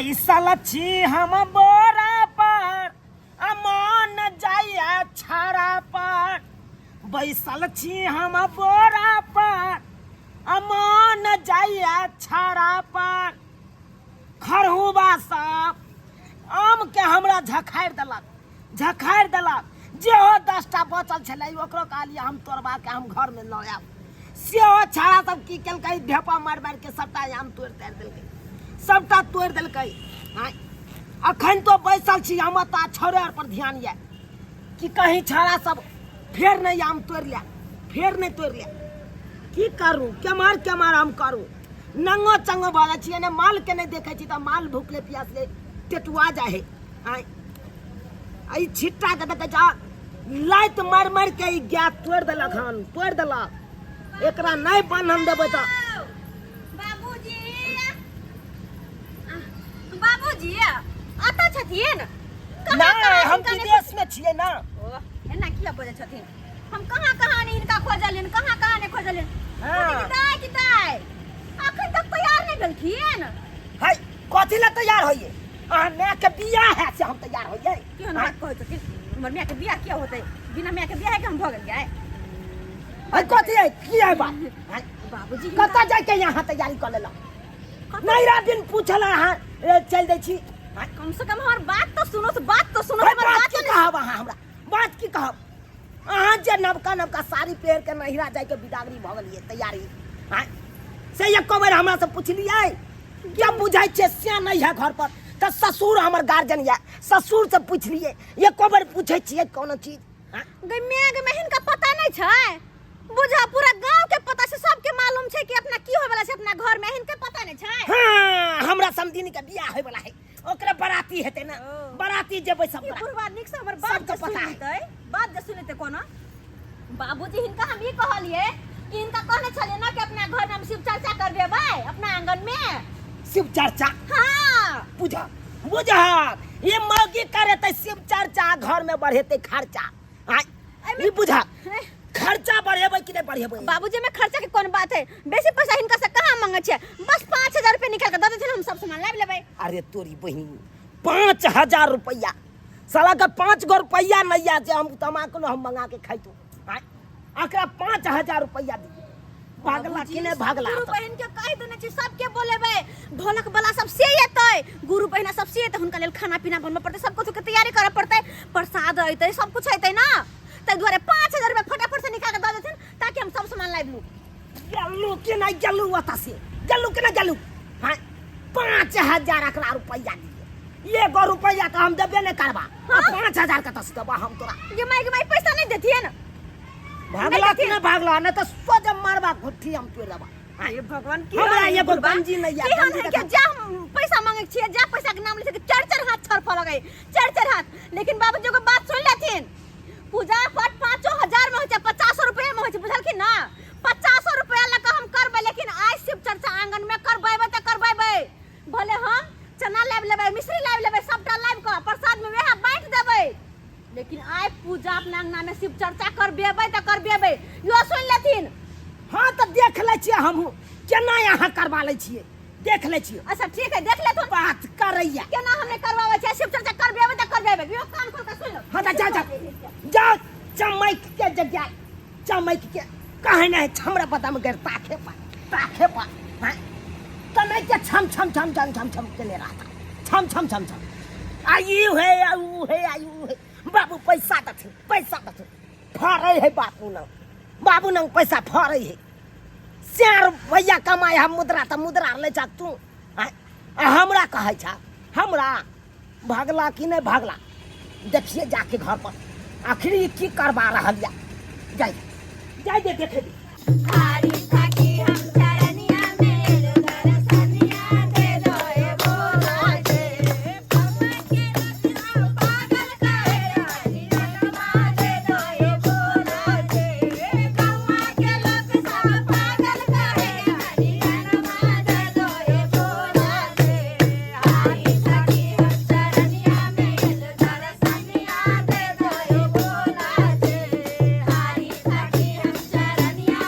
बैसल छी हम बोरा पर आ मन जाइया छाड़ा पर। बैसल छी हम बोरा पर आ मन जाइया छाड़ा पर। खरहुबा सब आम के हमरा झखारि देलक, झखारि देलक। जेहो 10टा बचल छलै ओकरो कहलियै हम तोड़बा के हम घर में लऽ आयब। सेहो छाड़ा सब की केलकै, ढेपा मारि मारि के सबटा आम तोड़ि ताड़ि देलकै, सबटा तोड़ि देलकै। आँय, अखन तो बैसल छी हम, तऽ छौड़े आर पर ध्यान यऽ कि कहीं छाड़ा सब फेर नहि आम तोड़ि ले, फेर नहि तोड़ि ले। की करू, केम्हर केम्हर हम करू, नंगो चंगो भऽ जाइ छियै ने, माल के नहि देखै छी तऽ माल भूखले प्यासले टेटुआ जाइ है। आँय, एहि छिट्टा के देखै छ, लाइत मारि मारि के ई गाय तोड़ि देलक हन, तोड़ि देलक। एकरा नहि बन्हन देबै तऽ। बाबूजी, बाबूजी अतऽ छथिन? नहि, हम विदेश में छियै ना। ओ, एना किया बजै छथिन? हम कहाँ कहाँ नहीं हिनका खोजलियन, कहाँ कहाँ नहीं खोजलियन। हाँ। दाय की दाय अखन तक तैयार नहीं भेलखिन। है, कथी ला तैयार होइए? अहाँ माय के बियाह है से हम तैयार होइए? केहन बात कहै छथिन? हमर माय के बियाह किया होतै? बिना माय के बियाह के हम भऽ गेलियै? है, कथी है, की है बात? है, बाबूजी कतऽ जाके यहाँ तैयारी कऽ लेलहुँ? नैरा बिन पूछल अहाँ चलि दै छी। है, कम से कम हमर बात तो सुनो, तो बात तो सुनो। है, हमर बात बात की तो कहब अहाँ हमरा? बात की कहब? अहाँ जे नवका नवका साड़ी पहिर के नैहरा जाइके बिदागरी भऽ गेलियै तैयारी, आँय, से एको बेर हमरा से पुछलियै? जब बुझै छियै से नहि है घर पर तऽ ससुर हमर गार्जियन यऽ, ससुर से पुछलियै? एको बेर पूछै छियै कोनो चीज? आँय? गै माय, गै माय, हिनका पता नहीं छै? बुझा पूरा गांव के पता छै, सबके मालूम छै कि अपना की होय वाला छै अपना घर में, हिनके पता नहीं छै? हाँ, हमरा समधिनी के बियाह होय वाला है, ओकरे बराती हेतै ना, ओ। बराती जेबै सब ई गोरा। बुढ़वा नीक से हमर बात सबके जे पता सुनि है। लेतै, बात जे सुनि लेतै कोनो। बाबूजी हिनका हम ई कहलियै कि हिनका कहने छलियै ना कि अपना घर में हम शिव चर्चा करबेबै अपना आंगन में। शिव चर्चा? हाँ। बुझा बुझा, ये मौगी करेतै शिव चर्चा, घर में बढ़ेतै खर्चा। आय, ई बुझा, खर्चा बढ़ेबै कि नहि बढ़ेबै? बाबूजी में खर्चा के कोन बात है, बेसी पैसा हिनका से कहाँ मांगे छियै, बस 5000 रुपया निकाल के दऽ देथिन, हम सब सामान लाबि लेबै। अरे तोरी बहिन, 5000 रुपया, साला के 5 गो रुपया नहीं आ जे हम तमाकुल हम मंगा के खाइतो। आय, एकरा 5000 रुपया दी। भागला कि नहि भागला? गुरु बहिन के कहि देने छी, सबके बोलेबै, ढोलक वाला सब से एतै, गुरु बहिना सब से एतै, हुनका लेल खाना पीना बनबऽ पड़तै, सब कुछ के तैयारी करऽ पड़तै, प्रसाद अयतै, सब कुछ अयतै ना, ताहि दुआरे 5000 रुपया फटाफट से निकाल के दऽ देथिन ताकि हम सब सामान लाबि लू। गेलू कि नहि गेलू ओतऽ से? गेलू कि नहि गेलू? हाँ, 5000 एकरा रुपया दिए, एगो रुपया तऽ हम देबे नहि करबा। हाँ? 5000 कतऽ से देबा हम तोरा? गे माय, गे माय, पैसा नहीं देथिन? भागला कि नहि भागला? नहि तऽ सोझ मारबा घुट्ठी हम तोड़ि देबा। हे भगवान, की हमरा हाल है एगो बुढ़बा? गंजी नहि यऽ, की हाल गंजी है के देखा। जा हम पैसा मांगे छियै, जा पैसा के नाम लै छियै, चार चार हाथ छड़पऽ लगै, चार चार हाथ। लेकिन बाबूजी एगो बात सुन लेथिन, पूजा पाठ 5000 में होइ छै, 50 रुपया में होइ छै, बुझलखिन ना? 50 रुपया लऽ कऽ हम करबै, लेकिन आइ शिव चर्चा आंगन में करबेबै तऽ करबेबै। भले हम चना लाबि लेबै, मिश्री लाबि लेबै, सबटा लाबि कऽ प्रसाद में वएह बाँटि देबै, लेकिन आइ पूजा अपना अंगना में शिव चर्चा करबेबै तऽ करबेबै, इहो सुनि लेथिन। हाँ तऽ देख लै छियै हमहूँ केना अहाँ करबा लै छियै, देख लै छियै। अच्छा ठीक है, देख लेथुन। बात करैया केना हम नहि करबाबै छियै शिव चर्चा, करबेबै तऽ करबेबै, इहो कान खोल कऽ सुनि लो। हाँ तऽ जा जा जा, चमैक के जगह चमैक के कहे नहीं हमरा पता में गैर ताखे पा ताखे पा। हाँ तमे के छम छम छम छम छम छम के ले रहा था, छम छम छम छम आयु है आयु है आयु है। बाबू पैसा दथिन, पैसा दथिन, फड़ै है बाबू नंग, बाबू नंग पैसा फड़ै है। चार रुपैआ कमाए हम मुद्रा तऽ मुद्रा लै छा तू। आँय, आ हमरा कहै छा, हमरा भागला कि नहि भागला? देखिए जाके घर पर आखिर ई की करबा रहल या। जाय जाय दे, देखे दे। हारी थाकी हम चरनिया में दर्शनिया दे दो ए भोला के। पवन के रत्ना पागल कहे रानी रत्ना दे दो ए भोला के। गौआ के लोग सब पागल कहे रानी रत्ना दे दो ए भोला के। हारी थाकी हम चरनिया में दर्शनिया दे दो ए भोला के। हारी थाकी हम चरनिया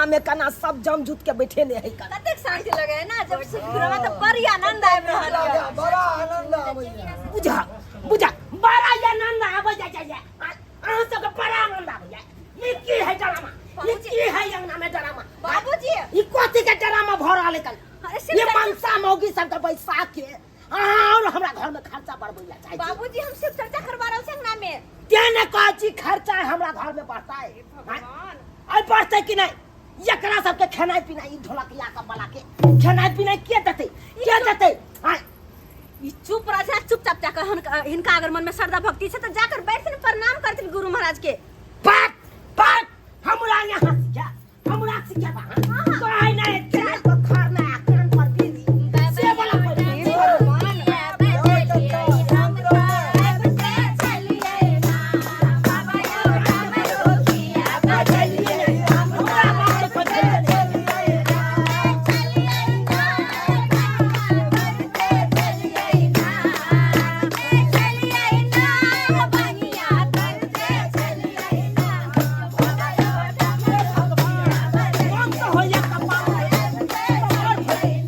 अंगना में कना सब जम जुत के बैठे ने है कना। कतेक शांति लगे है ना जब शिव गुरु में तो बड़ी आनंद आबि रहल है। बड़ा आनंद आबैया। बुझा बुझा बड़ा आनंद आबै जा जा अहाँ सबके बड़ा आनंद आबै ई की है ड्रामा? ई की है अंगना में ड्रामा? बाबूजी ई कथी के ड्रामा भऽ रहल है कल? अरे शिव ये चर्चा- मनसा मौगी सबके बैसा के अहाँ और हमरा घर में खर्चा बढ़बै ला चाहै छी। बाबूजी हम शिव चर्चा करवा रहल छी अंगना में। तें ने कहै छी खर्चा हमरा घर में बढ़तै। भगवान। आइ बढ़तै कि नहि? एकरा सबके खेनाइ पिनाइ ई ढोलकिया सब वाला के खेनाइ पिनाइ के देतै? के देतै? आँय ई चुप रह जा, चुपचाप जाकर हिनका अगर मन में श्रद्धा भक्ति छै तऽ जाकर बैठथिन प्रणाम करथिन गुरु महाराज के। पाट पाट हमरा यहाँ सिखा, हमरा सिखा बा। कहै नहि चाय पर खरना आ कान पर बीड़ी से वाला कोइ नहीं। हमरा बाप के कोइ भेजले नहि। मन तऽ होइया कपार कपार भरि।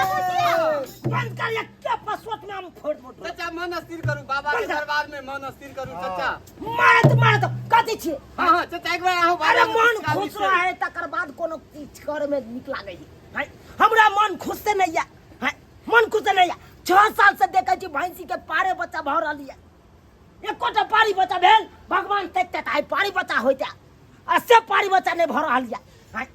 बंद कर एक पसवत में हम फोड़ मोट। चाचा मन स्थिर करू, बाबा के दरबार में मन स्थिर करू चाचा। मारत मारत कथी छी? हाँ हाँ चाचा एक बार अहाँ बाबा अरे के मन पुरस्कार खुश दिअ। रहे तकर बाद कोनो चीज करे में निक लागे है। हमरा मन खुश से नहीं है, है मन खुश से नहीं है। 6 साल से देखै छी भैंसी के पारे बच्चा भऽ रहल ये, एकोटा पारी बच्चा भेल भगवान देखते तऽ आइ पारी बच्चा होइते आ से पारी बच्चा नहीं भऽ रहल ये। हैं?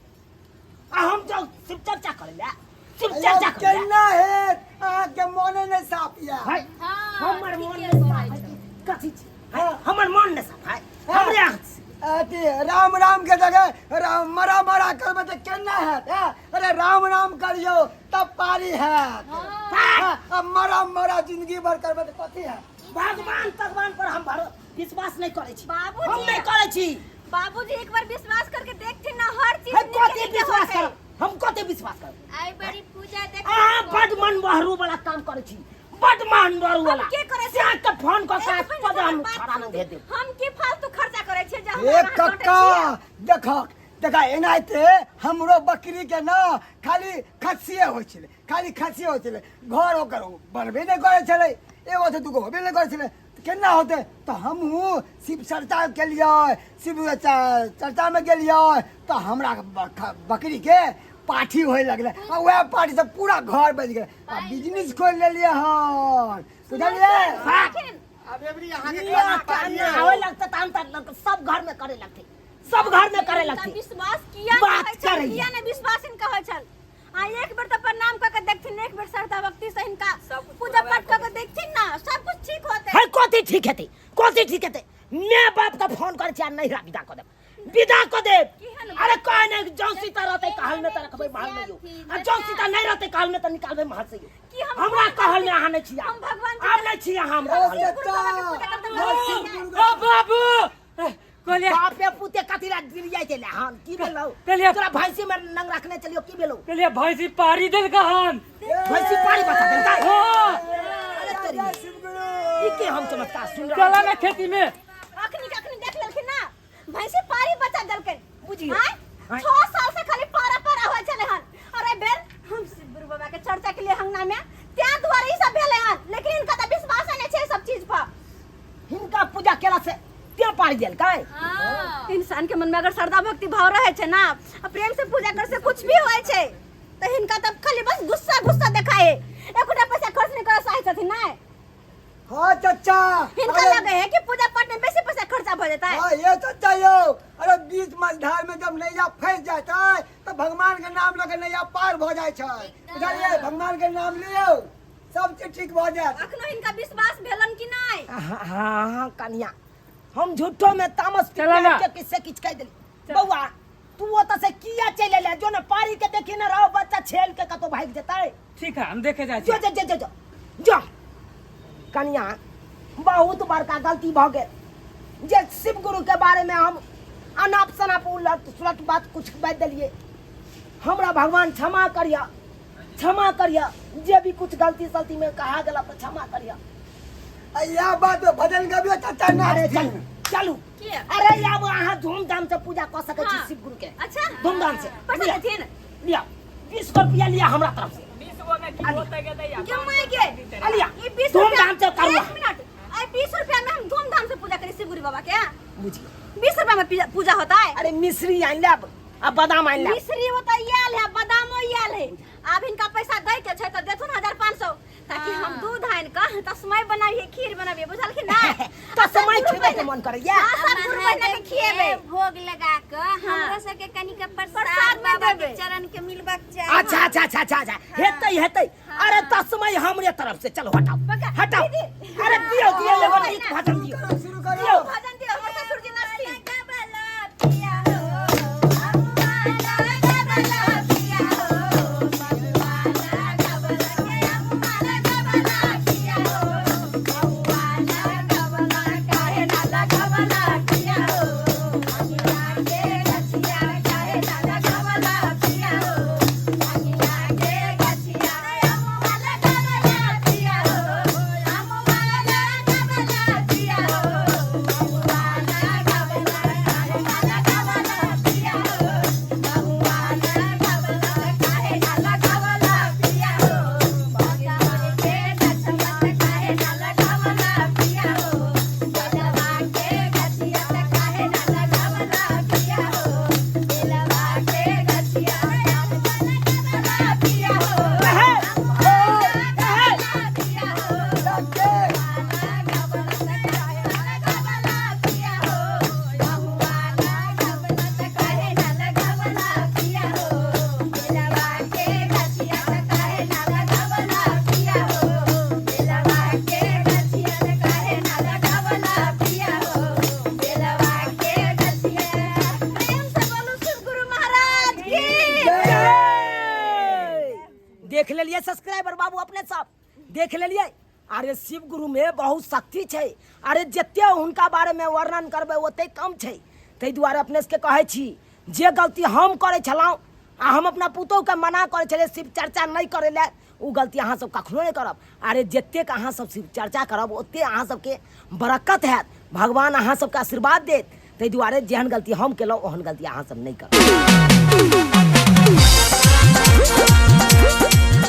आ हम जो शिव चर्चा करै लए, शिव चर्चा करै लए। केना हेत? अहाँके मोने नहि साफ यऽ। है, हाँ, हमर मन ठीके नहि साफ कहै है। छौ। कथी छी? है, हमर मन नहि साफ है, हमरे हाथ से। अथी राम राम के जगह राम मरा मरा करबै तऽ केना हेत? हैं? अरे राम राम करियौ तब पारी हेत। हाँ, आ मरा मरा जिंदगी भर करबै तऽ कथी हेत? भगवान तगवान पर हम विश्वास नहीं करै छी। बाबूजी। हम नहीं करै छी। बाबूजी एक बार विश्वास करके देखथिन ना हर चीज हम नीके कथी नीके विश्वास होतै। करब? हम कथी विश्वास करब? आई बड़ी पूजा देख अहाँ बड मन बहरू वाला काम करै छी, बड मन बहरू वाला। हम के करै छी? से के फोन कऽ के एक मिनट, पद हम हमर बात छड़ा सुनू। न भेज देब। हम की फालतू खर्चा करै छियै जे ए हमरा अहाँ डाँटै कक्का छियै? देखक देखा एनाहिते हमरो बकरी के ना खाली खस्सिए होइ छलै, खाली खस्सिए होइ छलै, घर ओकर बनबे नहि करै छलै, एगो से दूगो होबे नहि करै छलै, तऽ केना होतै? तऽ हमहूँ शिव चर्चा केलियै, शिव चर्चामे गेलियै तऽ हमरा बकरीके पाठी होइ लगलै आ वएह पाठीसँ पूरा घर बनि गेलै आ बिजनेस खोलि लेलियै हन, बुझलियै? आब एबरी अहाँके इया खाना पानी कान्हा आवे लगते तहन तक सब घर में करे लगते, सब घर में करे लगते। विश्वास किया बात नहि होइ छल, करैया। किया नहि विश्वास हिनका होइ छल? आ एक बेर तऽ प्रणाम कऽ के देखथिन, एक बेर श्रद्धा भक्ति से हिनका सब कुछ पूजा पूरा पाठ कऽ के देखथिन ना, सब कुछ ठीक होतै। है कथी ठीक हेतै? कथी ठीक हेतै? मैं बाप के फोन करै छी आ नैहरा विदा कऽ देब, विदा कऽ देब। केहन अरे कहे नहि जौं सीता रहतै कहल में तऽ रखबै महल में यौ, आ जौं सीता नहि रहतै कहल में तऽ निकालबै महल से यौ। कि हम हमरा कहल में अहाँ नहि छी, हम भगवान जी आब नहि छी अहाँ हमरा ओ कहल में। गुरु बाबा के पूजा करते चाचा, रहै ओ बाबू कहलिए बापे पुते कथी ला गिर जाइ छलै हन? की भेलौ कहलिए तोरा भैंसी में नंग रखने चलियो, की भेलौ? कहलिए भैंसी पारी देलका हन। भैंसी पारी बता देलका? हाँ। अरे तेरी जय शिव गुरु। ई के हम चमत्कार सुन रहल चला छी। ना खेती में। अखनी के अखनी देख लेलखिन ना, भैंसी पारी बचा देलकनि। बुझियौ। आँय? आँय? 6 साल से खाली पारा पारा होइ छलै हन। अरे बेल हम शिव गुरु बाबा के चर्चा के लिए हंगना में त्या दुआरे ई सब भेलै हन, लेकिन हिनका तऽ विश्वास नहि छै ई सब चीज पर। हिनका पूजा केला से ते पारी देलकै। इंसान के मन में अगर श्रद्धा भक्ति भाव रहे छै ना, आ प्रेम से पूजा कर से कुछ भी होय छै। तऽ हिनका तब खाली बस गुस्सा गुस्सा देखाए, एकोटा पैसा खर्च नहीं करऽ चाहै छथिन नै। हाँ चचा। हिनका अरे लगे है कि पूजा पाठ में बेसी पैसा खर्चा भऽ जेतै। हाँ ये चचा यो, अरे बीच मझधार में जब नैया फंस जाता है तो भगवान के नाम लके नैया पार भ जाय छै, बुझलियै? भगवान के नाम लियौ, सब चीज ठीक भ जायत। अखनो हिनका विश्वास भेलन कि नहि? हाँ हाँ हाँ कनिया, हम झूठो में तामस चला ना। के किस्से किछ कह देली। बौआ तू ओतऽ से किया चलि एले? जो ने पारी के देखी ने रहो, बच्चा छेल के कतौ भागि जेतै। ठीक है, हम देखे जाइ जो छी। जो जो जो जो जो कनिया, बहुत बड़का गलती भऽ गेल जे शिव गुरु के बारे में हम अनाप शनाप उलट सुलट बात कुछ बाजि देलियै। हमरा भगवान क्षमा करिया, क्षमा करिया, जे भी कुछ गलती सलती में कहा गेला तऽ क्षमा करिया। आ इएह बात पे भजन गबियो चचा ना। अरे चलू चलू। किया? अरे आब अहाँ धूमधाम से पूजा कऽ सकै छी हाँ। शिव गुरु के। अच्छा, धूमधाम से। पैसा लिअ, देथिन? लिअ 20 रुपया लिअ हमरा तरफ से। 20 गो में की होतै के दैया? के माय के अलिया, ई 20 धूमधाम रुपया से करू। एक मिनट, आई 20 रुपया में हम धूमधाम से पूजा करी शिव गुरु बाबा के? बुझियो 20 रुपया में पूजा होता है? अरे मिश्री आनि लेब आ बादाम आनि लेब। मिश्री होता आयल है, बादामो आयल है। आब हिनका पैसा दै के छै तऽ देथुन 1500, ताकि हम दूध आनि कऽ तस्मय बनाबियै, खीर बनाबियै, बुझलखिन ना? तस्मय खेबै के मन करैया। हाँ, सब गुरु बहिना के खिएबै। भोग लगा कऽ हमरो सबके कनिक प्रसाद प्रसाद में बाबा के देबै। चरण के मिलबाक चाही। अच्छा अच्छा अच्छा अच्छा अच्छा, हेतै हेतै। अरे तस्मय हमरे तरफ से, चलो हटाओ पक्का। हटाओ। दीदी। अरे दियो दियो एगो हाँ, नीक भजन दियो। करो, शुरू करो। दियो। भजन दियो, हमर ससुर जी नाचथिन। गबला पिया हो, अम्मा गबला पिया हो, बबुआला गबला के अम्मा गबला पिया हो, बबुआला गबला काहे ना लगबला पिया हो, अगिला के गछिया काहे ना लगबला पिया हो, अगिला के गछिया अम्मा गबला पिया हो, अम्मा गबला पिया हो, बबुआला गबला काहे ना लगबला पिया हो, बबुआला गबला काहे ना लगबला पिया हो, बगवा के गछिया काहे ना लगबला पिया हो, बगवा के गछिया काहे ना लगबला पिया हो, बेलवा के गछिया अम्मा गबला पिया हो, अम्मा गबला पिया हो, प्रेम से बोलू शिव गुरु महाराज की। जय। देख लेलिए सब्सक्राइबर बाबू, अपने सब देख लेलिए। अरे शिव गुरु में बहुत शक्ति छै, अरे जते हुनका बारे में वर्णन करबै ओते कम छै। ताहि दुआरे अपने सबके कहै छी, जे गलती हम करै छलहुँ आ हम अपना पुतोहुके मना करै छलियै शिव चर्चा नहि करै लए, ओ गलती अहाँ सब कखनो नहि करब। अरे जतेक अहाँ सब शिव चर्चा करब ओते अहाँ सबके बरकत हैत, भगवान अहाँ सबके आशीर्वाद देत। ताहि दुआरे जेहन गलती हम केलहुँ ओहन गलती अहाँ सब नहि करब।